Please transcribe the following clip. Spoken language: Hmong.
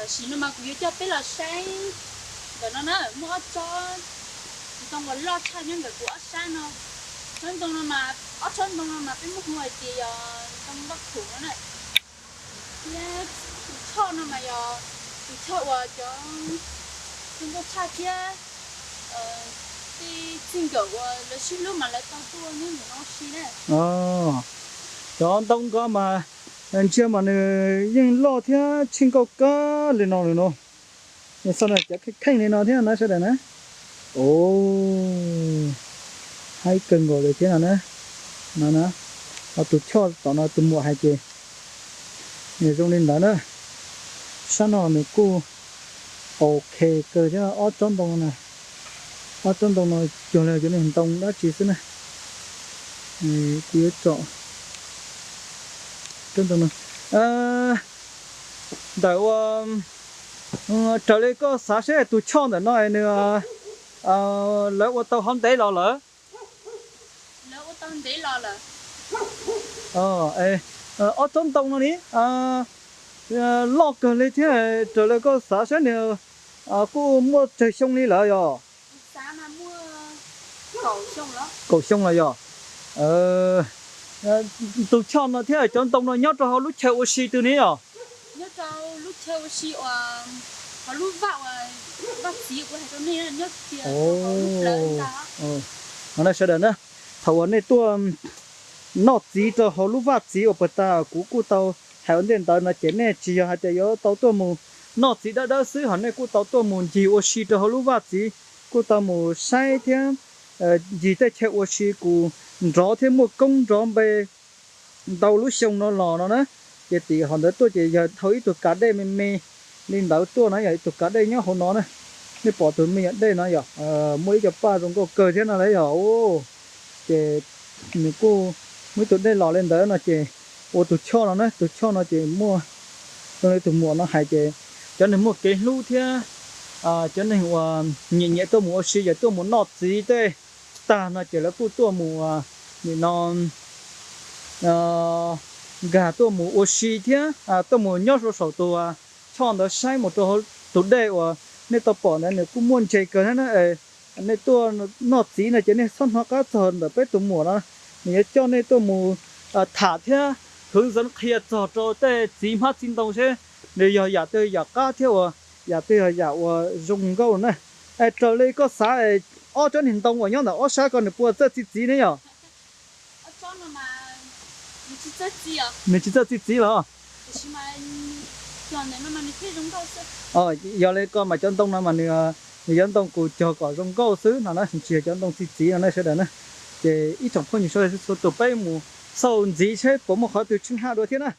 Tam sim no mas kuv yuav coj peb los saib ntawm no na, muaj ob tsob ntoo uas loj tshaj nyob ntawm kuv ob sab no. Tsob ntoo no mas, ob tsob ntoo no mas peb muab hu hais tias yog ntoo loj khum no na. Thiab tus choj no mas yog tus choj uas cov tus nkauj tshaj thiab tej txij nkawm uas lawv sib hlub mas lawv tau tuaj nyob ntawm no ua si na. Cov ntoo ko mas ntsia mas nws yeej loj thiab tsheej nkauj kawg li no lawm no. Xauj no cov kheej kheej li no thiab na sawv daws na. Haib kawg nkaus li thiab no na. No na, ho tus choj tom no tus muam hais ces nws zoo li ntawd na. Sab no nws kuj ok kawg thiab ob tsob ntoo no. Ob tsob ntoo no cuag li cov niag ntoo dab tsi xwb na. Kuv yuav tsom tsob ntoo no. Ntawm ua raws li koj xav seb tus choj ntawm no nws lawv ua tau hov ntev los lawm? Ob tsob ntoo no ni loj kawg li thiab, raws li koj xav seb nws kuj muaj tsawg xyoo li lawm yog? Kaum xyoo los yog? Tus choj no thiab cov ntoo no nyob rau hauv lub chaw ua si twg ni yog? Ho na sawv daws na, thaum uas nej tuaj noj txiv rau hauv lub vaj txiv uas puag ta kuv kuj tau hais ua ntej ntawd no ces nej tsis yog hais tias yuav tau tuaj mus noj txiv dawb dawb xwb, ho nej kuj tau tuaj mus ncig ua si rau hauv lub vaj txiv, kuj tau mus saib thiab ncig tej chaw ua si kuj nrov thiab muaj koob nrov npe ntau lub xyoo no los no na. Ces tim hov ntawd tuaj ces yog dhau ib tug kav dej me me li ntawd tuaj na, yog ib tug kav dej nyob hauv no na. Nej pom tus me nyuam dej no yog muaj ib co paj zoo nkauj kawg thiab no las yog. Ces nws kuj muaj ib tug dej los li ntawd no ces ua tus choj no na, tus choj no ces muaj zoo li tus muam no hais ces cov neeg muaj kev hlub thiab cov neeg uas nyiam nyiam tuaj mus ua si ces tuaj mus noj txiv tej tag no ces lawv kuj tuaj mus nim no nkag tuaj mus ua si thiab tuaj mus nyob rau saum tus choj ntawd saib mus rau hauv tus dej uas nej tau pom ntawd nws kuj muaj ntses kawg thiab na. Nej tuaj noj txiv no ces nej txhob hnov qab txog ntawm peb tus muam no, nws yuav coj nej tuaj mus tham thiab hwv ntxeev qhia txog rau tej txiv hmab txiv ntoo seb nws yog yam twg yam qab thiab uas yam twg yog yam uas zoo nkauj na. Es raws li koj xav ob tsob niag ntoo uas nyob ntawm ob sab ko nws puas txawj txi txiv ne yog? Nws tsis txawj txi txiv los? Yog li ko mas cov ntoo no mas nws yog ntoo kuv cog kom zoo nkauj xwb no na, tsis yog cov ntoo txi txiv no na sawv daws na. Ces ib tsoom phooj ywg sawv daws txhua tus peb mus xauj ntxiv seb puas muaj qhov twg tsheej haj dua thiab na.